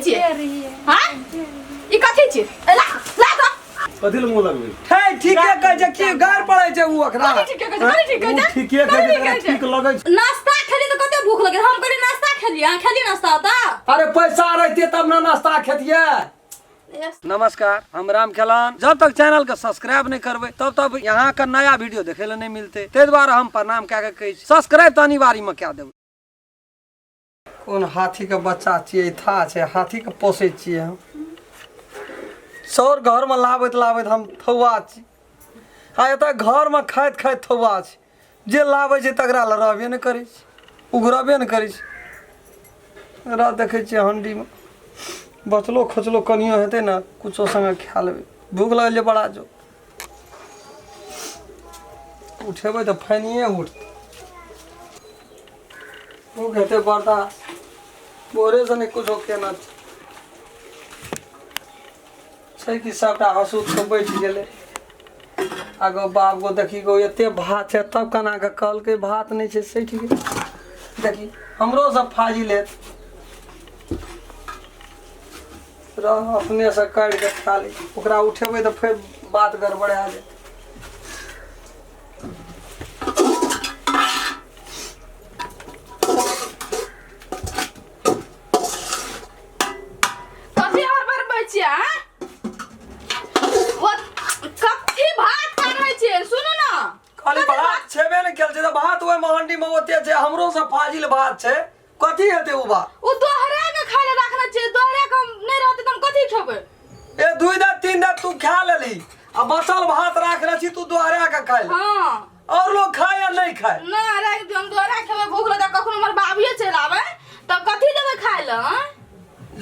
छियै हां ई कथी छियै ए ला ला तो कथी लए मुँह लगबै हे ठीके कहै छै की गारि पड़ै छै उ ओकरा कथी ठीके कहै छै कथी ठीक कहै ओ छै ठीके कहै छै तकरा ठीक लगै छै नाश्ता खेली तऽ कते भूख लगे हम कहली नाश्ता खेलियै अहाँ खेलियै नाश्ता तऽ अरे पैसा रहतियै तब ने नाश्ता खेतियै नमस्कार, हम राम खेलान। जब तक चैनल के सब्सक्राइब नहीं करबै तब तक यहाँ के नया वीडियो देखे ले नहीं मिलते, ताहि दुआरे हम प्रणाम कए के कहै छी सब्सक्राइब तऽ अनिवार्य में कए देबै। कोन हाथी के बच्चा छियै, था छै हाथी के पोसै छियै हम। सौर घर में लाबैत लाबैत हम थौआ छी, आ एतऽ घर में खाइत खाइत थौआ छी। जे लाबै छै तकरा लए रहबे नहि करै छै, उघरबे नहि करै छै। एकरा देखै छियै हण्डीमे बचलो खोचलो कनियो हेतै ने कुछो सङ्गे खा लेबै, भूख लागल छै बड़ा जोर। उठेबै तऽ फानिए उठतै, भूख हेतै बर्दाश्त। भोरेसँ नहि कुछो केना छै छै कि सबटा हँसुत कऽ बैठ गेलै। आगो बाप गो, देखी गो एते भात छै तब केना कऽ कहलकै भात नहि छै, सठि गेल। देखी हमरो सब फाजिल हेत रह, अपनेसँ काटि कऽ खा लै। ओकरा उठेबै तऽ फेर बात गड़बड़ा जेतै। कथी हड़बड़बै छियै आँय? ओ कथी भात काटै छियै सुनू ने। खाली भात छेबे नहि केल छै तऽ भात ओहि महंडी मे ओते छै, हमरो से फाजिल भात छै, कथी हेतै ओ भात? ओ दोहरा के खाय ले रखने छियै, दोहरा के हम नहि रहतै तऽ हम कथी खेबै? ए 2 दा 3 दा तू खा लेली आ बचल भात राखने छी तू दोहरा के खाय ले। हाँ। और लोग खाए या नहीं खाए? ना राख दियौ, हम दोहरा खेबै, भूख लगतै कखनो हमर बाबुए चलि आबै तऽ कथी देबै खाय ले आँय?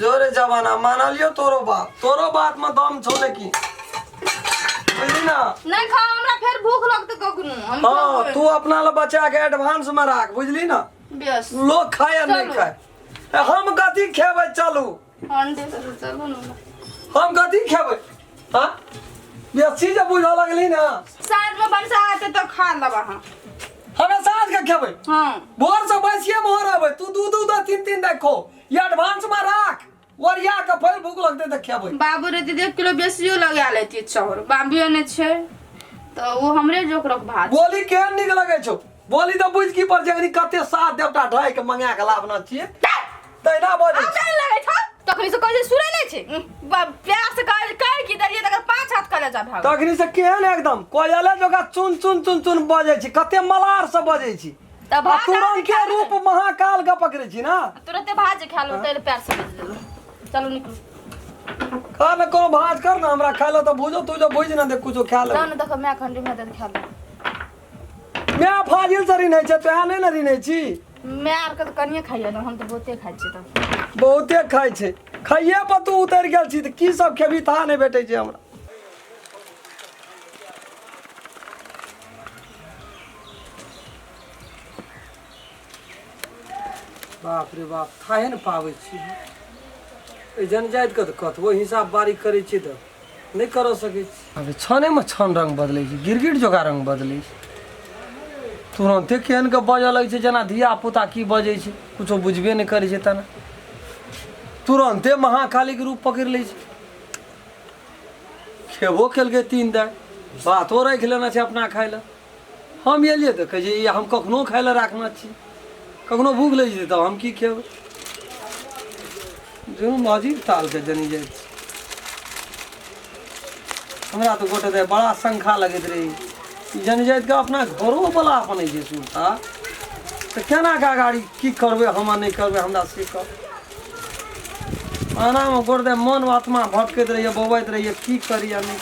जोरे जमाना मानलियो तोरो बात, तोरो बात में दम छौ लेकिन बुझली ना। नहीं खाओ, हमरा फेर भूख लगतै कखनो हम हाँ खेबै। तू अपना ला बचा के एडवांस में राख, बुझली ना। बेस लोग खाए या नहीं चलू। खाए, ए, हम कथी खेबै? चलू अंडे से चलू ना, हम कथी खेबै? हाँ बेसी जे बुझऽ लगली ना। साँझ में बनसा आते तो खा लेब अहाँ। हमे साँझ के खेबै? हाँ। भोर से बैसिए मोहर अबै, तू दू दू दा तीन तीन दा खो, ये एडवांस में राख ओरिया के, फेर भूख लगतै तऽ खेबै। बाबू रे दीदी 1 किलो बेसियो लगा लेती चाउर, बाबियो ने छै तऽ ओ हमरे जोकरक भात। बोली केहन नीक लगै छौ, बोली तऽ बुझ की पर जखनी कते सात देवता ढाइ के मंगा के लाबना छियै तहिना बजै आब छै। केहन लगै छौ? तखनी से कहै छै सुनै नहि छै। प्यार से कह कह की देलियै तकर पाँच हाथ कलेजा भए गेल। तखनी से केहन एकदम कोयले जोका चुन चुन चुन चुन बजै छी, कते मलार से बजै छी। तऽ आ भात तुरन्ते आर रूप महाकाल के पकड़ै छी ना। तुरन्ते भात जे खा लो तै प्यार से बजि देलहुँ। चलू निकलू। खा ने कोनो भात कर ना, हमरा खाय ला तऽ भुजो तुजो भुजि ना दे कुछो खा जाउ ले। ने देखो my खंडी में दे खा लो। My फाजिल से रिन्है छै, तोहे नहि ने रिन्है छी। My आरके तऽ कनिए खाइए ने, हम तऽ बहुते खाइ छियै। तब बहुते खाइ छै, खाइए पर तू उतरि गेल छी तऽ की सब खेबही ता नहि भेटै छै हमरा। बाप रे बाप, थाहे ने पाबै छी एहि जनजातिके तऽ कतबो हिसाब बारी करै छियै तऽ नहि करऽ सकै छी। अभी छनेमे छन रङ्ग बदलै छै, गिरगिट जकाँ रङ्ग बदलै छै, तुरन्ते केहन के बजऽ लगै छै जेना धिया पुता की बजै छै कुछो बुझबे नहि करै छै तेना, तुरन्ते महाकालीके रूप पकड़ि लै छै। खेबो केलकै 3 दाइ, भातो राखि लेने छै अपना खाय लए। हम एलियै तऽ कहै छै ई हम कखनो खाय लए राखने छी, कखनो भूख लागि जेतै तब हम की खेबै? दुनू अजीब तालके जनी जाइ छै। हमरा तऽ गोटे दे बड़ा शंखा लगैत रहै ई जनजातिके अपना घरोवला अपनै छै सुरता, तऽ केना के अगाड़ी की करबै हम आ नहि करबै हमरा से कह। एनामे गोटे दे मन आत्मा भटकैत रहैए, बौआइत रहैए की करी आ नहि।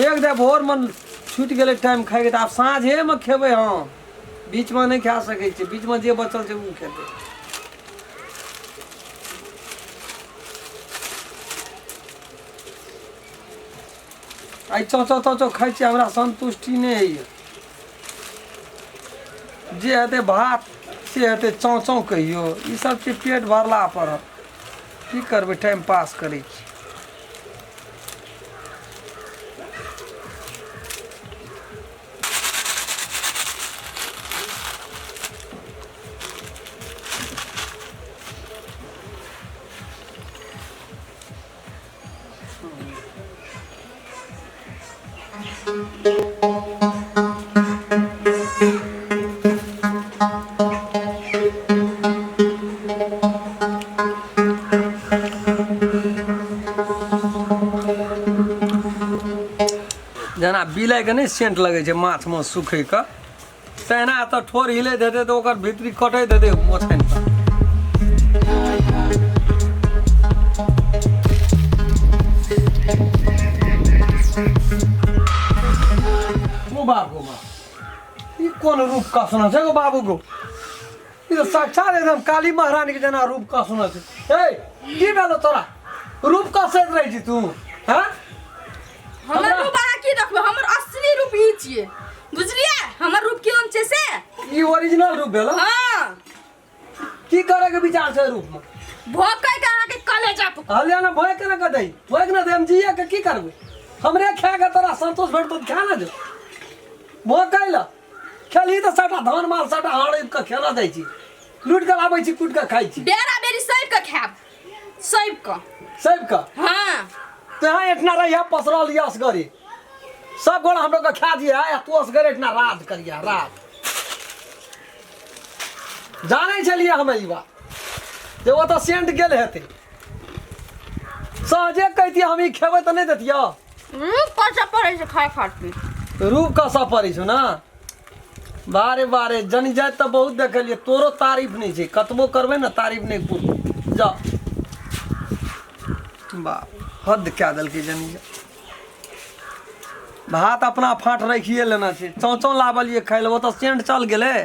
एक दे भोरमे छुटि गेलै टाइम खाइके तऽ आब साँझेमे खेबै हम, बीचमे नहि खा सकै छियै, बीचमे जे बचल छै ओ खेतै। आइ चौ चौ चौ चौ खाइ छियै, हमरा सन्तुष्टि नहि होइए। जे हेतै भात से हेतै चौ चौ कहियो, ई सब चीज पेट भरला पर की करबै, टाइम पास करै छी। मिरचाइके नहि सेंट लगै छै माछ माछ सुखैके तहिना एतऽ ठोर हिलैत हेतै तऽ ओकर भीतरी कटैत हेतै ओछाइन पर। ओ बाप गो बाप, ई कोन रूप कसना छै गो बाबू गो? ई तऽ साक्षात एकदम काली महारानी के जेना रूप कसना छै। ए, की भेलो तोरा? रूप कसैत रहै छी तू? हाँ, हमर रूप अहाँ की देखबै? हमर असली रूप ई छियै, बुझलियै? हमर रूप केहन छै से। ई ओरिजिनल रूप भेल? हाँ। की करे के विचार छै रूप में? भोकै के अहाँके कलेजा पर। हलिया ना भोक ना कदै, भोक ना दे, हम जिया के की करबै? हमरे खा के तोरा संतोष भेटतो तऽ खा ना जो। भोकै ल खेलही तऽ सबटा धान माल सबटा हड़प के खेना जाइ छी, लूटि के लाबै छी, कुटि के खाइ छी। बेरा बेरी सैब के खायब, सैब के। सैब के? हाँ। तहाँ एतना रहिया पसरल यस गरी सब गोड़ा हम लोग के खा दिया या तू असगरे एतना राज करिया राज। जानै छलियै हम ई बात जे ओतऽ सेंट गेल हेतै। सहजे कहितियै हम ई खेबै तऽ नहि देतियै। रूप कसऽ पड़ै छै खाय खातिर। रूप कसऽ पड़ै छौ ने? बारे बारे जनी जाइत तऽ बहुत देखलियै, तोरो तारीफ नहि छै, कतबो करबै ने तारीफ नहि पुरतौ। जा बाप, हद कए देलकै जनी जाइत। भात अपना फाँट राखिए लेना छै। चौं चौं लाबलियै खाय लए, ओतऽ सेंट चल गेलै।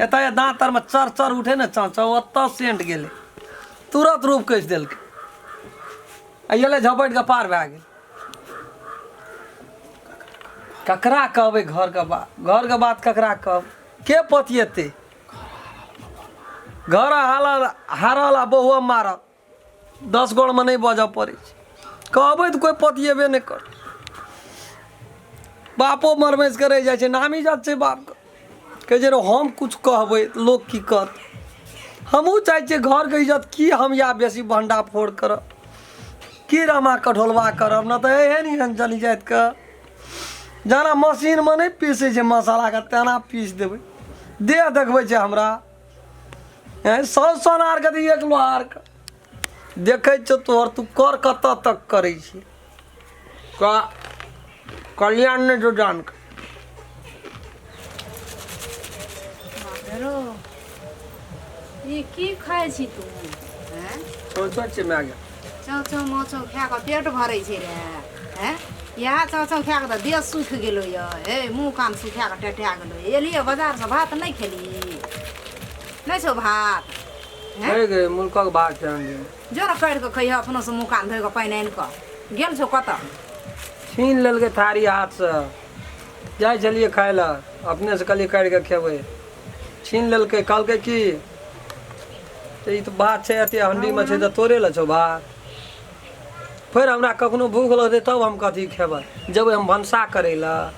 एतऽ दाँत तरमे चर चर उठे ने चौं चौं, ओतऽ सेंट गेलै, तुरत रूप कसि देलकै आ एलै झपटि कऽ पार भए गेल। ककरा कहबै घरके बात? घरके बात ककरा कहब? के पतिएतै? घर हालल हारल आ बहुआ मारल, 10 गोड़मे नहि बजऽ पड़ै छै। कहबै तऽ कोइ पतिएबे नहि करतै। बापो मरमसि कऽ रहि जाइ छै, नाम इज्जत छै बापके। कहै छै रौ हम किछु कहबै तऽ लोक की कहत? हमहूँ चाहै छियै घरके इज्जत की हम या बेसी भण्डा फोड़ करब की रमा कठोलबा करब ने तऽ एहन एहन जनी जातिके जेना मशीनमे नहि पीसै छै मसालाके तेना पीस देबै। देह देखबै छै हमरा सौ सोनारके तऽ एक लोहारके देखै छियौ तोहर, तू कर कतऽ तक करै छी? का कल्याण नहि छौ जानके। रौ, ई की खाइ छी तू? हैं? चौचौ छै माय गे। चौ चौ मौचौ खा कऽ पेट भरै छै रे? हैं, इएह चौ चौ खा कऽ तऽ देह सुखि गेलो यऽ। हे, मुँह कान सुखा कऽ टेटा गेलो। एलियै बाजारसँ, भात नहि खेली? नहि छौ भात? हैं? हे गे, मुल्कक भात छै अंडे। जो ने काटि कऽ खइह अपनोसँ, मुँह कान धोइ कऽ पानि आनि कऽ। गेल छौ कतऽ? छीन लेलकै थारी हाथसँ। जाइ छलियै खाय लए, अपनेसँ कहलियै काटि कऽ खेबै, छीन लेलकै। कहलकै की तऽ ई तऽ भात छै एते हण्डीमे छै तऽ तोरे लए छौ भात? फेर हमरा कखनो भूख लगतै तब हम कथी खेबै? जेबै हम भनसा करै लए।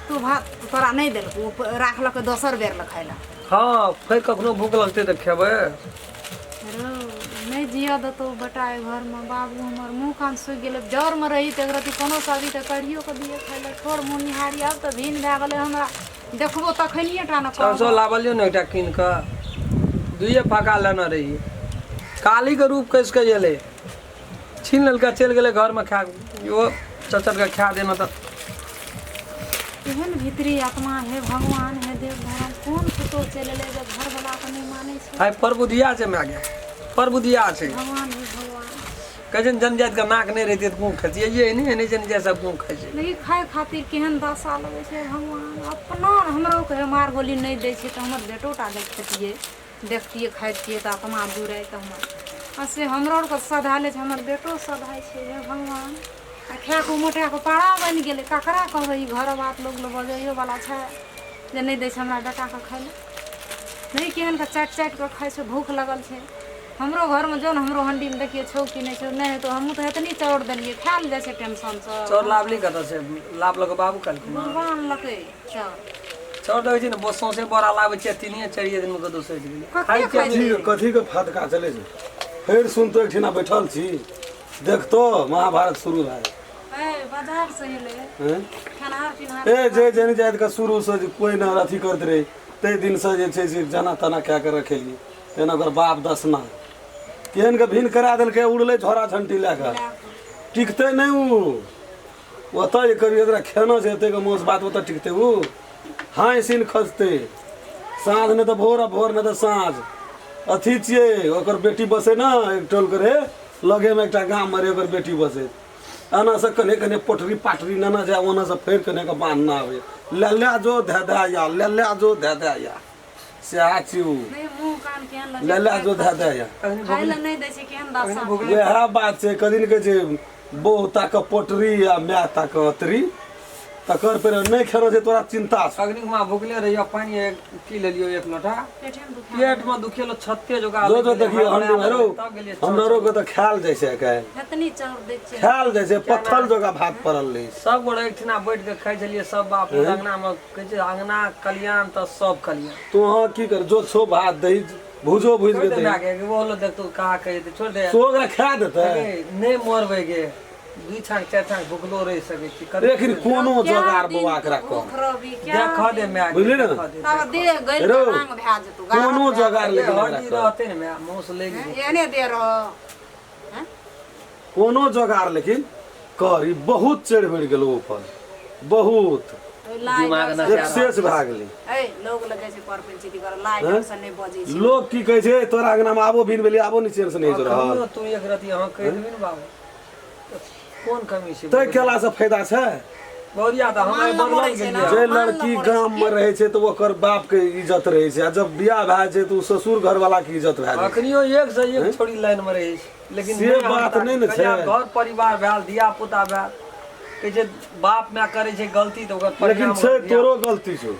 तू भात तोरा नहि देलकौ, ओ राखलकै दोसर बेर लए खाय लए। हँ, फेर कखनो भूख लगतै तऽ खेबै। रौ, नहि जियऽ देतौ बेटा एहि घरमे। बाबू हमर मुँह कान सुखि गेलै। जरमे रही तऽ एकरत्ती कोनो सब्जी तऽ करियो कऽ दियै खाय लए। ठोर मुँह निहारी, आब तऽ भिन भए गेलै हमरा। देखबो तखनिए टा ने। चौसो कहबो। लाबलियौ ने एकटा कीन कऽ, दुइए फाका लेने रहियै। कालीके रूप कसि कऽ एलै, छीन लेलकै, चलि गेलै घरमे खा। इहो चचर के खा देना तऽ। केहन भीतरी आत्मा! हे भगवान, हे देव धर्म, कोन पुतोह चलि एलै जे घरवलाके नहि मानै छै? आइ परबुधिया छै माय गे, परबुधिया छै। भगवान, हे भगवान। कहै छै ने जनजातिके नाक नहि रहितै तऽ गुँ खैतियै। एहने एहने जनजाति सब गुँ खाइ छै। लेकिन खाय खातिर केहन दशा लगै छै। भगवान, अपना हमरो के मार गोली नहि दै छै तऽ हमर बेटो टा देखतियै, देखतियै, खाइतियै तऽ आत्मा जुड़ैत हमर। आ से हमरो आरके सधाले छै, हमर बेटो सधाइ छै। हे भगवान, आ खाए कऽ मोटा कऽ पारा बनि गेलै। ककरा कहबै ई घर बात? लोक लग बजैयोवला छै जे नहि दै छै हमरा बेटाके खाइ लए? नहि, केहन कऽ चाटि चाटि कऽ खाइ छै, भूख लगल छै। हमरो घरमे जो ने, हमरो हण्डीमे देखियै छौ कि नहि छौ। नहि हेतौ, हमहूँ तऽ एतनी चाउर देलियै, खायल जाइ छै टेंशनसँ। चाउर लाबली कतऽ से? लाबलक बाबू काल्हि? बुढ़बा आनलकै चाउर। चाउर देखै छी ने, सौंसे बोरा लाबै छियै, 3-4 दिनमे कतौ सठि गेलै। कते खाइ खाइ छियै। छै? कथी के फदका चलै छै? फेर सुनतो एकठिना बैठल छी, देखतो महाभारत शुरू भए गेल। ए, बाजार से एलै। हैं? खेनहार पिनहार। ए जे जन जाइत के शुरू से जे कोइ न अथी करैत रहे, ताहि दिन से जे छै से जना तना कए के रखेलियै। तेना ओकर बाप दसना केहन के भिन करा देलकै, उड़लै झोरा झंटी लए कऽ, टिकतै नहि। ओ ओतऽ जे कभी एकरा खेना छै एतेक मांस भात ओतऽ टिकतै ओ हाँ सीन खसतै साँझ नहि तऽ भोर आ भोर नहि तऽ साँझ अथी छियै ओकर बेटी बसै ने एक टोलके रहे लगेमे एकटा गाममे रहै ओकर बेटी बसै एना से कने कने पोटरी पाटरी नेना जाय ओना से फेर कने के बान्हना आबै ले ले जो धए धए या ले ले जो धए धए या सएह छियै ओ नहि मुँह कान केहन लगै ले ले जो धए धए या खाय लए नहि दै छै केहन दशा वएह बात छै कदिन कहै छै बहु ताक पोटरी आ माय ताक अतरी तकर फेर नहि खेलौ छै तोरा चिन्ता छौ अग्निक माँ भुखले रहियो पानि एक पी लेलियो एक लोटा पेटेमे दुखा पेट में दुखेलो छत्ते जोगा जो जो देखियो हंडी भरो तब गेलियै हमरो के तऽ खायल जाइ छै आइ एतनी चाउर दै छियै खायल जाइ छै पत्थर जोगा भात पड़ल रहै छै सब गोटे एकठिना बैठ के खाइ छलियै सब बाप अंगना में कहै छै अंगना कल्याण तऽ सब कल्याण तू अहाँ की कर जो छो भात दही भुजो भुज के छोड़ दे दही माय के वो लो देख तू कहा कहे दे छोड़ दे सो ओकरा खा देतै नहीं मरबै गे दुई छाक चारि छाक भुखलो रहि सकै छी कते लेकिन कोनो जोगार बौआ एकरा कह भूख रहबी क्या देख दे माय के, बुझली ने? देख दे। तब देह गलि हेरो। के रंग भए जेतौ गाढ़ा कोनो भए जोगार लेकिन एकरा हड्डी कर रहतै ने माय मांस लागि जेतौ। एहने देह रह हैं? कोनो जोगार लेकिन कर ई बहुत चढ़ि बढ़ि गेलो ऊपर बहुत ओहि लाइ दिमाग डर न से- एक्सेस भए गेलै ए लोग लगै छै पर पंचायती कर लाइ डर से नहि बजै छै लोग की कहै छै तोरा अंगना मे आबो भिन भेली आबो नी चैन से नहि रहल कखनो तू एक रति अहाँ कहि देबी ने बाबू तऽ कोन कमी छै तै केला से फायदा छै बौरिया तऽ हम मान लऽ बदलल पड़ै छै गेलियै ने। जे मान लऽ लड़की पड़ै छै गाम मे रहै छै तऽ ओकर बाप के इज्जत रहै छै आ जब बियाह भए जाइ छै तऽ ओ ससुर घर वाला के इज्जत भए जाइ छै अखनियो एक से एक छोड़ी लाइन मे रहै छै लेकिन से नहि हम बात ताकै। नहि ने छै। कहिया घर परिवार भेल धिया पुता भेल कहै छै बाप माय करै छै गलती तऽ ओकर लेकिन परिणाम छै ओकर धिया- तोरो गलती छौ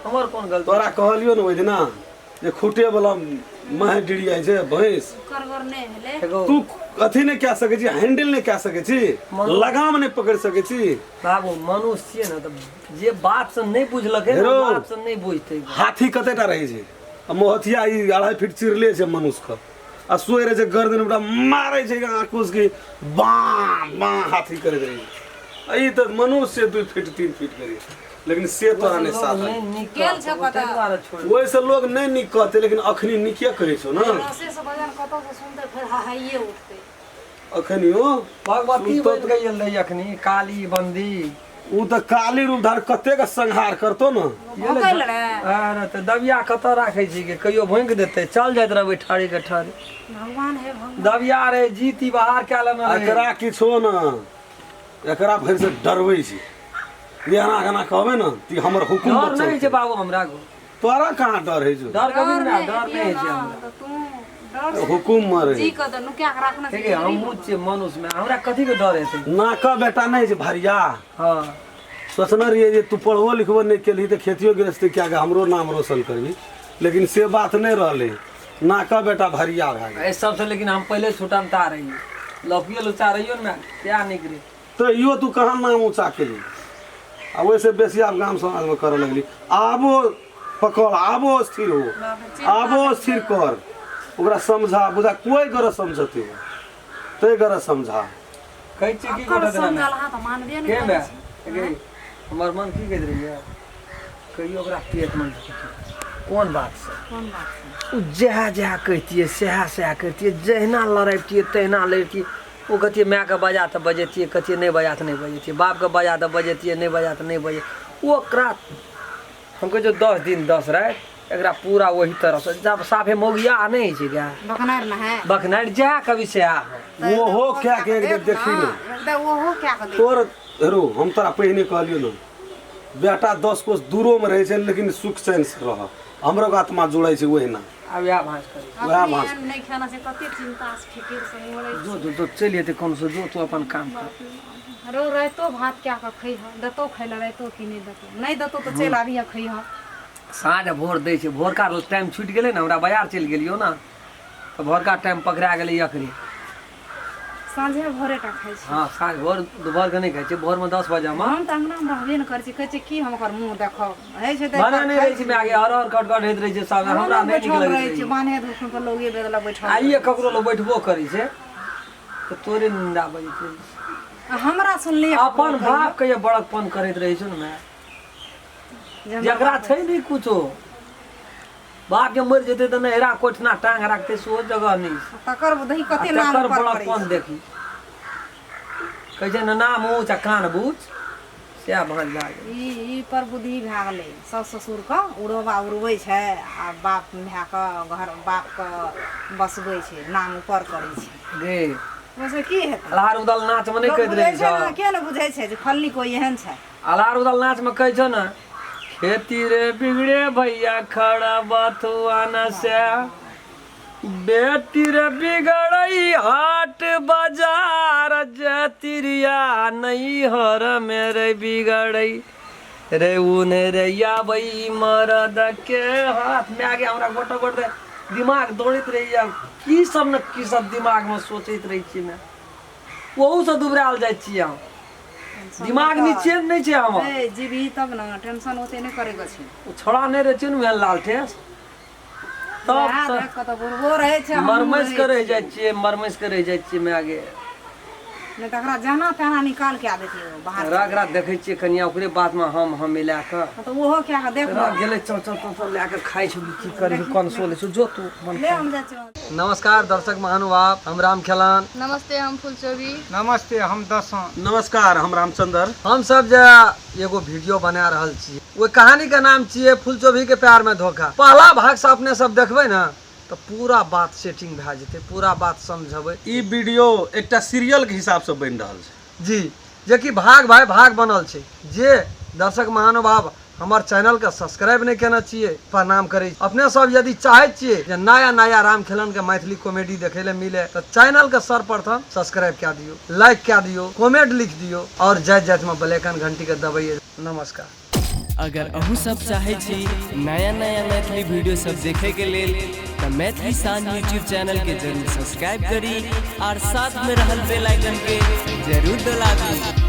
हमर कोन गलती तोरा कहलियौ ने ओहि दिना जे खूटे वाला महे डिरियाइ छै भैंस करगर नहि भेलै एगो तू अथी नहि कए सकै छी हैंडल नहि कए सकै छी लगाम नहि पकड़ि सकै छी बाबू मनुष्य छियै ने तऽ जे बात से नहि बुझलकै ने हेरो। बात से नहि बुझतै हाथी कतेटा रहै छै आ मोहथिया ई 2.5 फीट चिरले छै मनुष्यके आ सोइ रहै छै गर्दन ओकरा मारै छै आकुश के बाँ बाँ हाथी करैत रहै छै आ ई तऽ मनुष्य 2 फीट 3 फीट करै लेकिन से तोरा नहि साथ नहि नीक गेल छै कहतौ, कतऽ? ताहि दुआरे छोड़ि ओहिसँ लोग नहि नीक कहतै लेकिन अखनी नीके कहै छौ ने रसे से वजन कतौ से सुनतै फेर हाहाइए उठतै अखनियो भगवती बनि गेल रहै अखनी काली बंदी ओ तऽ काली रूप धार कतेक संहार करतो ने भोकल रे अरे तऽ दबिया कतऽ राखै छी के कहियो भोंकि देतै चल जाइत रहबै ठाड़ी के ठाड़ी भगवान हे भगवान दबिया रे जीती बाहर कए लेने रहै एकरा किछो न एकरा भरि से डरबै छी ई एना केना कहबै ने तऽ हमर हुकुम डर पर नहि होइ चलतै छै बाबू हमरा गो तोरा कहाँ डर होइ छौ डर कभी डर नहि नहि डर नहि होइ छै हमरा तऽ तू डर से हुकुम मे रहै जी कऽ दे नुका के राखना ठीक है हमहूँ छियै मनुष्यमे हमरा कथीके डर हेतै नाक बेटा नहि छै भरिया हँ सोचने रहियै जे तू पढ़बो लिखबो नहि केलही तऽ खेतियो गृहस्थी कए कऽ हमरो नाम रोशन करबी लेकिन से बात नहि रहलै नाक बेटा भरिया भए गेल एहि सबसँ लेकिन हम पहिले छुटनता रहियै लफिए लुच्चा रहियो ने क्या निक रे तैयो तू कहाँ नाम ऊँचा केली आ ओहिसँ बेसी आब गाम समाजमे करऽ लगली आबो पकड़ आबो स्थिर हो आबो स्थिर कर ओकरा समझा बुझा कोइ गरज समझते हो तै गरज समझा कहै छियै की अकर गोटे दिना समझल अहाँ तऽ मानबे के नहि माय करै छी गे हमर मन की कहैत रहियै कहियो ओकरा पेटमे ढुकतै कोन बातसँ कोन बात छै ओ जएह जएह कहितियै सएह सएह करितियै जहिना लड़ैबतियै तहिना लड़ितियै ओ कहतियै मायके बजा तऽ बजैतियै कहतियै नहि बजा तऽ नहि बजैतियै बापके बजा तऽ बजैतियै नहि बजा तऽ नहि बजै ओकरा हम कहै छियै 10 दिन 10 राति एकरा पूरा ओही तरहसँ जब साफे मौगिया नहि होइ छै गाय बकनार न है बकनारि जएह कभी सएह हो ओहो कए के एक बेर देखी ने एकदम ओहो क्या के देख तोर हेरो हम तोरा पहिने कहलियौ ने बेटा 10 कोस दूरोमे रहै छै लेकिन सुख चैनसँ रह हमरो आत्मा जुड़ै छै ओहिना आब इएह भाँज करी वएह अपने भाँज एहन नहि खाना छै कते चिंता से फिकिर से मरै जो जो जो चलि जेतै कोनो से जो तू अपन काम कर रो राइतो भात कए कऽ खैह देतौ खाय लए राइतो कि नहि देतौ नहि देतौ तऽ चलि आबिह खैह साँझ भोर दै छै भोरका टाइम छुटि गेलै ने हमरा बाजार चलि गेलियौ ने तऽ भोरका टाइम पकड़ा गेलै अखनी साँझे भोरे टा खाइ छी हँ साँझ भोर दुपहरके नहि खाइ छियै भोरमे 10 बजेमे हम तऽ अङ्गनामे रहबे नहि करै छी कहै छै की हम ओकर मुँह देखब होइ छै तऽ भने नहि रहै छै माय गे हर हर कट कट होइत रहै छै साँझ हमरा नहि नीक बैठल लगैत रहै छै रहै बान्हे धूपमे पर लोगे बेदला बैठल आइए ककरो लग बैठबो करै छै तऽ तोरे निंदा बजैत रहै छै आ हमरा सुनलियै अपन बाप के बड़कपन करैत रहै छै ने माय जे हमरा जकरा छै नहि कुछो बाप के मरि जेतै तऽ नहिरा कोठना टांग राखतै सेहो जगह नहि छै तकर दही आ कते नाम तकर ऊपर पड़ै बड़कपन छै देखी कहै छै ने नाम ऊँच आ कान बूच, सएह भाँज भए गेल। ई ई पर बुद्धि भए गेलै। साउस ससुरके उड़ोबा उड़बै छै आ बाप मायके घर बापके बसबै छै, नाम ऊपर करै छै। गे ओहिसँ की हेतै? अल्हार उदल नाचमे नहि लोक कहैत बुझै रहै छै छौ ने, के ने बुझै छै जे फल्ली कोइ एहन छै। अल्हार उदल नाचमे कहै छौ ने, खेती रे बिगड़े भैया खड़ा बथुआना से, बेटी रे बिगड़ई हाट बाजार जतिरिया नैहर मेरे बिगड़ई रे उने रे आबई मरद के हाथ में। आगे हमरा गोटो गोट दिमाग दौड़ैत रहैया, की सब ने की सब दिमाग में सोचैत रहै छी। मैं ओहू से दुबरायल जाइ छी हम, दिमाग नीचे नहि छै हमर। ए जीबी तब ने, टेंशन ओते नहि करैके छै। ओ छोड़ा नहि रहै छै ने ओहन लालटेस तब वएह तऽ देख कऽ तऽ बुढ़बो रहै छै, हमहूँ मरमैस रहै के रहि छियै। जाइ छियै, मरमैस के रहि जाइ छियै। माय गे, नहि तऽ एकरा जेना तेना निकाल के देतियै बाहर। रग रात देखै छियै कनिया ओकरे बातमे हम मिला कऽ। तऽ ओहो कए कऽ देख। रग गेलै, चौ चौ चौ चौ लए कऽ खाइ छौ की करै छौ, कंसोल छौ, जो तू मन। ले, हम जाइ छियै। नमस्कार दर्शक महानुभाव, हम राम खेलान। नमस्ते, हम फुलचोबी। नमस्ते, हम दसों। नमस्कार, हम रामचंद्र। हम सब जे एगो वीडियो बना रहल छी, ओहि कहानी के नाम छियै फुलचोभी के प्यार में धोखा। पहला भाग से अपने सब देखबै ने तऽ पूरा बात सेटिंग भए जेतै, पूरा बात समझबै। ई वीडियो एकटा सीरियल के हिसाब से बनि रहल छै जी, जेकि भाग भाई भाग बनल छै। जे दर्शक महानुभाव हमर चैनल के सब्सक्राइब नहि केने छियै, प्रणाम करै छी। अपने सब यदि चाहै छियै जे नया नया राम खेलन के मैथिली कॉमेडी देखै लए मिले तऽ चैनल के सर्वप्रथम सब्सक्राइब कए दियौ, लाइक कए दियौ, कमेंट लिख दियौ और जाइत जाइत में बेल आइकन घंटी के दबैयै। नमस्कार। अगर अहूँ सब चाहै छी नया नया मैथिली वीडियो सब देखे के लेल तऽ मैथिली शान यूट्यूब चैनल के जरूर सब्सक्राइब करी और साथ में रहल बेल आइकन के जरूर दबाबी।